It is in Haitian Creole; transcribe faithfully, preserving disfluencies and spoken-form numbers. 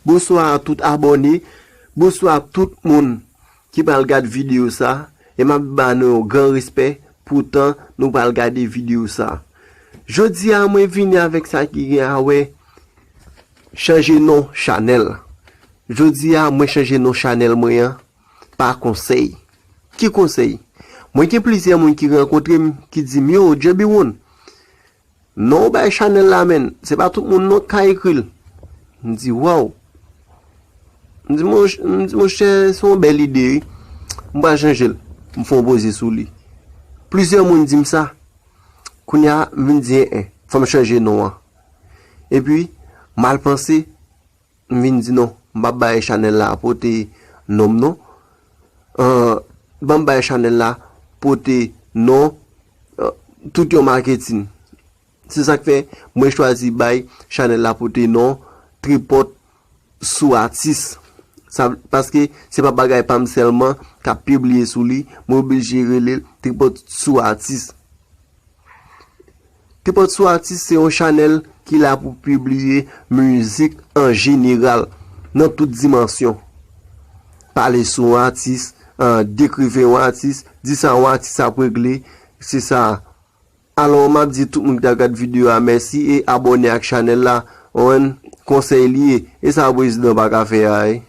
Bonswa a tout abòne, bonswa a tout moun ki pral gad videyo sa, e m ap ba nou yon gran respè pou tan nou pral gade videyo sa. Jodi a mwen vini avèk sa ki gen a wè chanje non chanèl. Jodi a mwen chanje non chanèl mwen an pa konsèy. Ki konsèy? Mwen gen plizyè moun ki rankontre m ki di m yo, Djebywon, non w bay chanèl la menn, se pa tout moun non k ka ekri l. M di waw. M di monchè, se yon bèl ide wi. M pral chanje l. M fè yon poze sou li. Plizyè moun di m sa. Kounye a m vin di en, fò m chanje non an. Epi m al panse, m vin di non, m p ap bay chanèl la pote non m non. Ban m bay chanèl la pote non tout yon maketin. Se sa k fè mwen chwazi bay chanèl la pote non Tripòt sou Atis. Sa, paske se pa bagay pa m sèlman k ap pibliye sou li, mwen oblije rele l Tripòt sou Atis. Tripòt sou Atis se yon chanèl ki la pou pibliye mizik an jeneral nan tout dimansyon. Pale sou yon atis, dekrive yon atis, di sa yon atis ap regle, se sa. Alò m ap di tout moun ki t ap gad videyo a mèsi e abòne ak chanèl la. Ou konprann, konsèy li ye. E sa prezidan pa ka fè a wi.